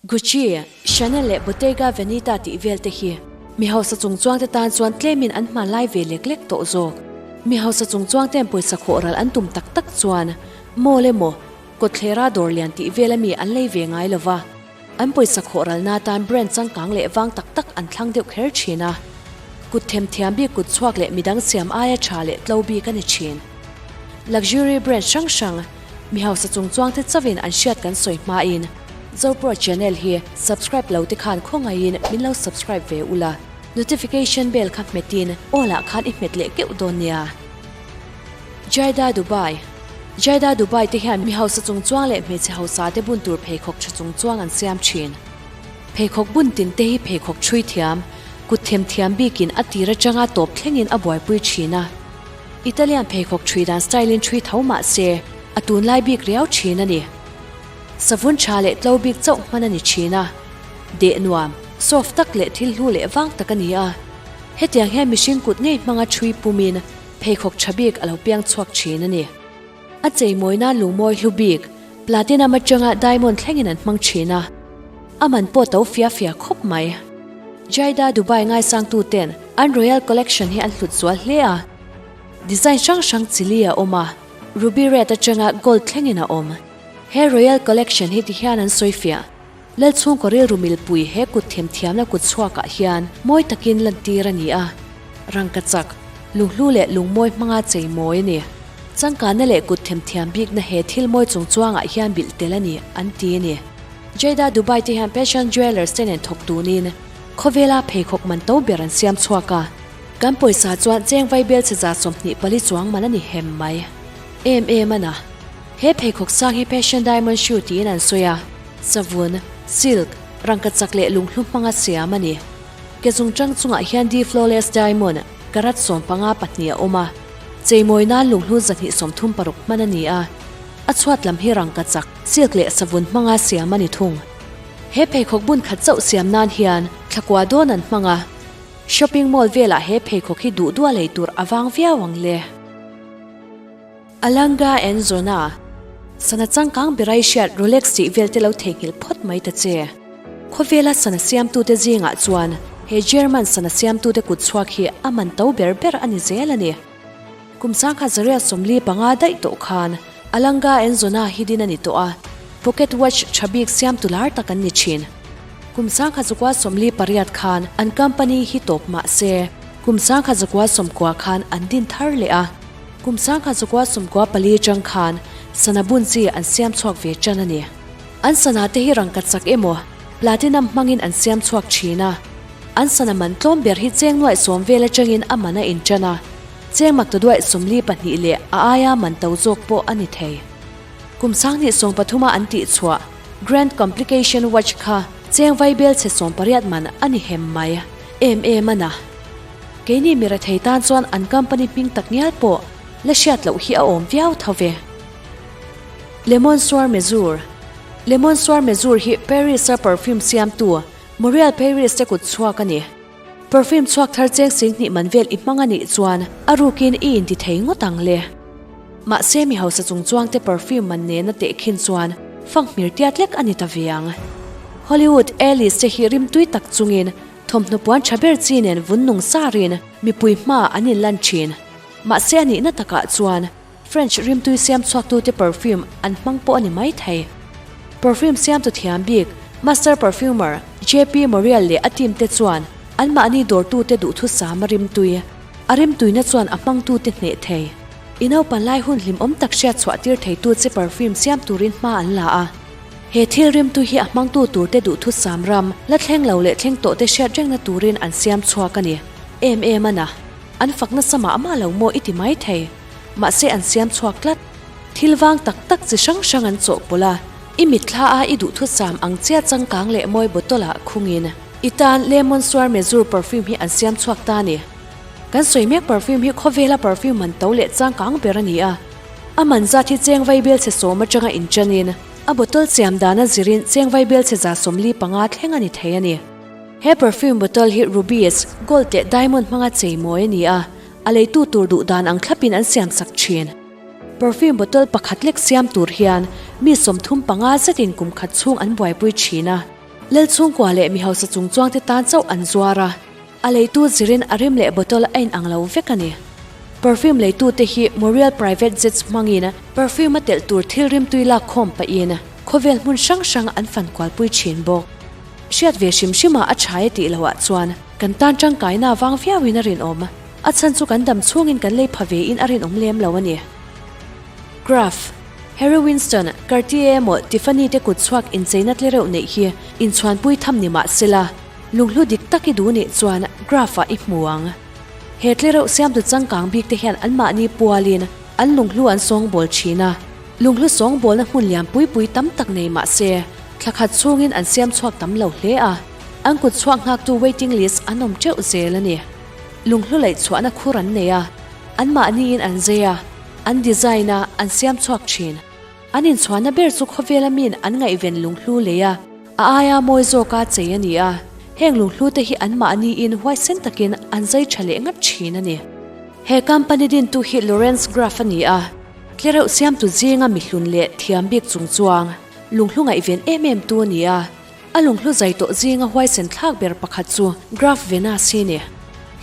Gucci, Chanel leh Bottega Veneta tih vel te hi mi hausa chungchuang te tan chuan tlemin an hmanlai ve lek lek tawh zawk. Mi hausa chungchuang ten pawisa khawh ral an tum tak tak chuan mall emaw kawtthlera dawr lian tih vel ami an lei ve ngai lova, an pawisa khawh ralna atan brand changkang leh vang tak tak an thlang deuh kher thin a. Kut themthiam bik kut chhuak leh midang siam aia tha leh tlo bik a ni thin. Luxury brand hrang hrang, mi hausa chungchuang te chauhin an hriat kan sawi hmain Zopro channel hi subscribe lo te khan khawngaihin min lo subscribe ve ula, notification bell kha hmetin all ah khan i hmet leh keuh dawn nia. Jaida Dubai Jaida Dubai te hian mi hausa chungchuang leh hmeichhe hausa te bun tur pheikhawk tha chungchuang an siam thin. Pheikhawk bun tin te hi pheikhawk chhui thiam, kut them thiam bikin a tir atanga tawp thlengin a buaipui thin a. Italian pheikhawk chhui dan style in chhui tho mah se, a tunlai bik riau thin a ni. Savun tha leh tlo bik chauh hman a ni thin a. Deh nuam, soft tak leh thil hlu leh vang tak a ni a. Hetiang hian mihring kut ngei hmanga chhui pumin pheikhawk tha bik a lo piang chhuak thin a ni. A cheimawi nan lungmawi hlu bik, platinum atanga diamond thlengin an hmang thin a. A man pawh to fia fia khawp mai. Jaida Dubai ngaisangtu ten an Royal Collection hi an hlut zual hle a. Design hrang hrang chili a awm a, ruby red atanga gold thlengin a awm. He Royal Collection hi tihian an sawi fiah. Lalchhungkaw rilru milpui he kut themthiamna kut chhuakah hian mawi takin lantir a ni a. Rangkachak, lunghlu leh lungmawi hmanga chei mawi a ni. Changkanna leh kut themthiam bikna he thil mawi chungchuangah hian bilh tel a ni, an ti a ni. Jeddah Dubai te hian Passion Jewellers te nen thawk tunin khawvela pheikhawk man to ber an siam chhuak a. Kan pawisa chuan cheng vaibel chhe 24 chuang man a ni hem mai. Em em a na. He pheikhawk sang hi Passion Diamond Shoe tiin an sawi a. Savun, silk, rangkachak leh lunghlu hmanga siam a ni. Ke zungchang chungah hian D Flawless Diamond, karat 15 pahnih a awm a. Cheimawi nan lunghlu 236 hman a ni a. A chhuat lam hi rangkachak, silk leh savun hmanga siam a ni thung. He pheikhawk bun khat chauh siam nan hian thlakua dawn an hmang a. Shopping mall velah he pheikhawk hi duh duah lei tur a vang viau ang le. Alanga and Zona, Sana changkang berai hriat Rolex tih vel te lo theihnghilh phawt mai ta che. Khawvela sana siamtute zingah chuan he German sana siamtute kut chhuak hi a man to ber ber a ni zel a ni. Kum 1945 daih tawh khan Alanga and Zona hi din a ni tawh a, pocket watch tha bik siamtu lar tak an ni thin. Kum 1948 khan an company hi tawp mah se, kum 1990 khan an din thar leh a. Kum 1994 atang khan sana bun chi an siam chhuak ve tan a ni. An sana te hi rangkachak emaw platinum hmangin an siam chhuak thin a. An sana man tlawm ber hi cheng nuaih sawm vel atangin a man a in tan a. Cheng mak ta duaih 42 leh a aia man to zawk pawh a ni thei. Kum 2013 a an tih chhuah Grand Complication Watch kha cheng vaibel chhe 18 man a ni hem mai. Em em a na. Keini mi rethei tan chuan an company hming tak ngial pawh la hriat loh hi a awm viau tho ve. Lemon Sour Mesure Lemon Sour Mesure hi Paris-a perfume siamtu Muriel Paris te kut chhuak a ni. Perfume chhuak thar cheng 20,000 man vel i hmang a nih chuan a rukin i inti thei ngawt ang le. Mahse mi hausa chungchuangte perfume man nena tehkhin chuan fanghmir tiat lek a ni ta ve ang. Hollywood A-list te hi rimtui tak chungin Thawmhnaw puan tha ber chi nen vun nung sarin mipui hma an inlan thin. Mahse a nihna takah chuan French rimtui siam chhuaktute perfume an hmang pawh a ni mai thei. Perfume siamtu thiam bik Master Perfumer JP Morial leh a team te chuan anmahni dawrtute duhthusam a rimtui. A rimtuina chuan a hmangtute hneh thei. I naupan lai hun hlimawm tak hriat chhuah tir theitu che perfume siam turin hma an la a. He thil rimtu hi a hmangtu turte duhthusam ram, la thleng lo leh thleng tawhte hriat rengna turin an siam chhuak a ni. Em em a na. An fak nasa mah mah lo maw i ti mai thei. Mahse an siam chhuak tlat. Thil vang tak tak chi hrang hrang an chawhpawlh a, i mitthla a i duhthusam ang chia changkang leh mawi bottle ah khungin i tan Lemon Sour Mesure perfume hi an siam chhuak ta a ni. Kan sawi mek perfume hi khawvela perfume man to leh changkang ber a ni a. A man zat hi cheng vaibel chhe sawm atanga inṭanin a bottle siam dana zirin cheng vaibel chhe 45 thleng a ni thei a ni. He perfume bottle hi rubies, gold leh diamond hmanga chei mawi a ni a, a leitu tur duh dan ang thlapin an siam sak thin. Perfume bottle pakhat lek siam tur hian mi 35 zetin kum khat chhung an buaipui thin a. Lal chhungkua leh mi hausa chungchuangte tan chauh an zuar a, a leitu zirin a rim leh bottle a inang lo vek a ni. Perfume leitute hi Morial Private Jets hmangin perfume a telh tur thil rimtui lak khawm pahin khawvel hmun hrang hrang an fan kualpui thin bawk. Hriat ve hrim hrimah a tha e tih loah chuan kan tan tangkaina vang viauin a rinawm. A chhan chu kan dam chhungin kan lei pha vein a rinawm lem lo a ni. Graph, Harry Winston, Cartier emaw Tiffany te kut chhuak incheina tle reuh neih hi inchhuanpui tham ni mah sela, lunghlu dik tak i duh nih chuan graph-ah i hmu ang. He tle reuh siamtu changkang bik te hian anmahni pualin an lunghlu an sawngbawl thin a, lunghlu sawngbawlna hmun lian pui pui tam tak nei mah se, thla khat chhungin an siam chhuak tam lo hle a, an kut chhuak nghaktu waiting list an awm teuh zel a ni. Lunghlu laih chhuahna khur an nei a, anmahniin an zei a, an design a, an siam chhuak thin. An inchhuahna ber chu khawvela miin an ngaihven lunghlu lei a, a aia mawi zawka chei a ni a, heng lunghlu te hi anmahniin huaisen takin an zai tha leh ngat thin a ni. He company dintu hi Lawrence Graff a ni a, tlereuh siamtu zinga mihlun leh thiam bik chungchuang lunghlu ngaihven em em tu a ni a, A lunghlu zai tawh zinga huaisen thlak ber pakhat chu Graf Venus hi a ni.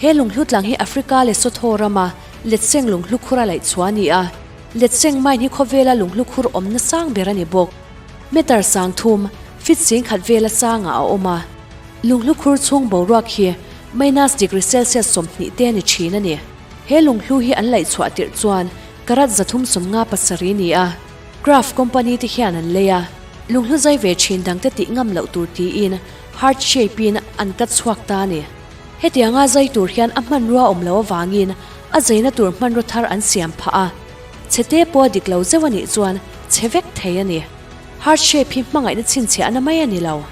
He lunghlu tlang hi Africa Lesotho rama Letseng lunghlu khur a laih chhuah a ni a. Letseng mine hi khawvela lunghlu khur awmna sang ber a ni bawk. Meter sang thum, feet 10,000 vela sangah a awm a. Lunghlu khur chhung boruak hi minus degree Celsius 20 te a ni thin a ni. He lunghlu hi an laih chhuah tirh chuan karat 357 a ni a. Kraft company te hian an lei a, lunghlu zai ve thin dangte tih ngam loh tur tiin heart shape in an cut chhuak ta a ni. Hetianga zai tur hian a hmanrua awm loh avangin a zaina tur hmanraw thar an siam phah a, chhete pawh a dik lo zeuh a nih chuan chhe vek thei a ni. Heart shape hi hmangaihna chhinchhiahna mai a ni lo.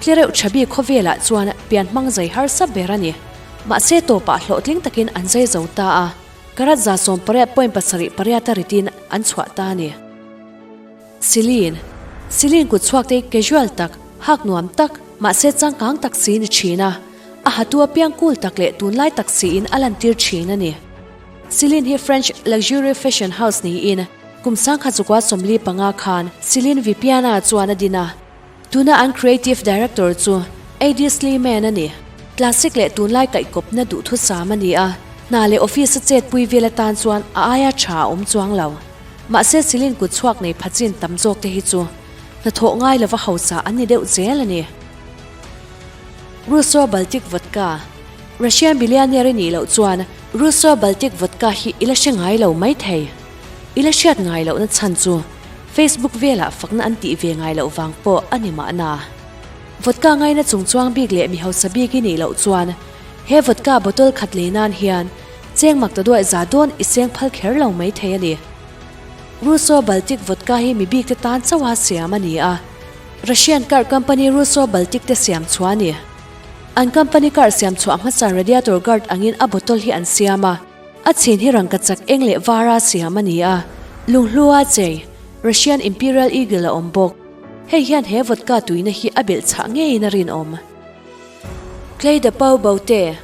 Tlereuh tha bik khawvelah chuan pian hmang zai harsa ber a ni. Mahse tawpah hlawhtling takin an zai zo ta a. Karat 18 point pasarih pariata ritin an chhuah ta a ni. Celine Celine kut chhuak te casual tak, hak nuam tak, mahse changkang tak si ni thin a. A hatu apiang cool tak leh tunlai tak siin a lantir thin a ni. Celine hi French luxury fashion house niin kum sangkhat 1975 khan Celine Vipiana chuan a din a. Tuna an creative director chu Eddie Sleeman a ni. Classic leh tunlai kaihkawpna duhthusam a ni a, hna leh office a chetpui vel atan chuan a aia tha a awm chuang lo. Mahse Celine kut chhuak nei pha chin tam zawk te hi chu hnathawh ngai lova hausa an ni deuh zel a ni. Russo Baltic Vodka Russian billionaire i nih loh chuan Russo Baltic Vodka hi i la hre ngai lo maithei. I la hriat ngai lohna chhan chu Facebook velah fakna an tih ve ngai loh vang pawh a ni mahna. Vodka ngaina chungchuang bik leh mi hausa bik i nih loh chuan he vodka bottle khat lei nan hian cheng mak ta duai za dawn i seng phal kher lo mai thei a ni. Russo Baltic Vodka hi mi bik te tan chauha siam a ni a, Russian car company Russo Baltic te siam chhuah a ni. An company car siam chhuah hmasa radiator guard angin a bottle hi an siam a. A chhin hi rangkachak eng leh vara siam a ni a, lunghlua chei, Russian Imperial Eagle a awm bawk. Hei hian he vodka tuina hi a belh chhah ngeiin a rinawm. Clay de Pau Bote,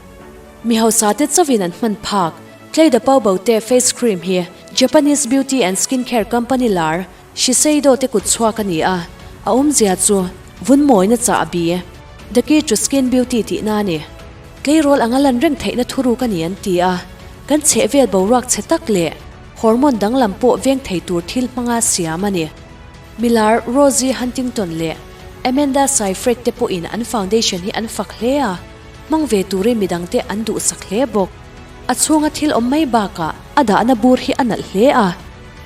Mi hausa te chauhin an hman phak. Clay de Pau Bote face cream hi Japanese beauty and skin care company lar Shiseido te kut chhuak a ni a, a awmzia chu vun mawina chah a bi. The key to skin beauty tihna a ni. Tleirawl anga lan reng theihna thuruk a ni an ti a, kan chhehvel boruak chhe tak leh hormone danglam pawh veng thei tur thil hmanga siam a ni. Milar Rosie Huntington leh Amanda Seyfried te pawhin an foundation hi an fak hle a, hmang ve turin midangte an duhsak hle bawk. A chhunga thil awm mai bakah a dahna bur hi a nalh hle a.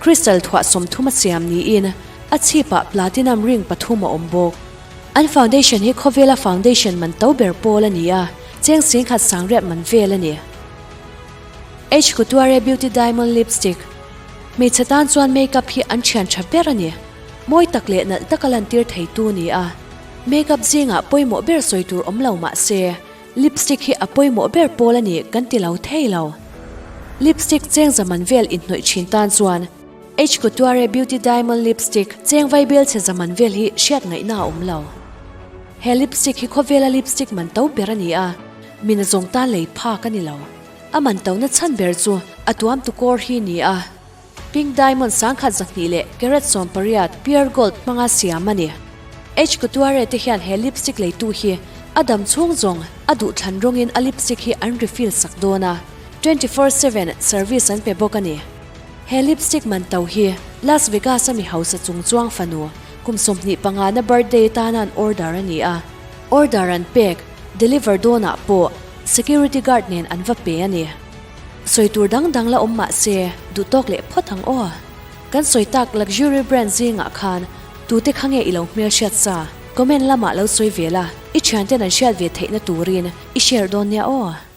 Crystal thuah 30 a siam niin a chhipah platinum ring pathum a awm bawk. An foundation hi khawvela foundation man to ber pawl a ni a, cheng 10,000 sangriat man vel a ni. H Couture Beauty Diamond Lipstick Hmeichhe tan chuan makeup hi an thian tha ber a ni. Mawi tak leh nalh taka lantir theitu a ni a. Makeup zingah pawimawh ber sawi tur awm lo mah se, Lipstick hi a pawimawh ber pawl a ni kan ti lo thei lo. Lipstick cheng zaman vel inhnawih thin tan chuan H Couture Beauty Diamond Lipstick cheng vai bel chhe zaman vel hi hriat ngaihna a awm lo. He lipstick hi khawvela lipstick man to ber a ni a, mi nazawng tan lei phak a ni lo. A man tona chhan ber chu a tuam tu kawr hi ni a. Pink Diamond 1200 leh carat 18 pure gold hmanga siam a ni. H Couture te hian he lipstick leitu hi a dam chhung zawng a duhthlan rawngin a lipstick hi an refill sak dawn a, 24/7 service an pe bawk a ni. He lipstick man to hi Las Vegas a mi hausa chung chuang fanu kum 25 na birthday tana an order a ni a, order an pek, deliver dawnah pawh security guard nen an va pe a ni. Sawi tur dang dang la awm mah se duh tawk leh phawt ang aw. Kan sawi tak luxury brand zingah khan tute kha nge i lo hmelhriat sa? Comment lamah lo sawi ve la, i thianten an hriat ve theihna turin i share dawn nia aw.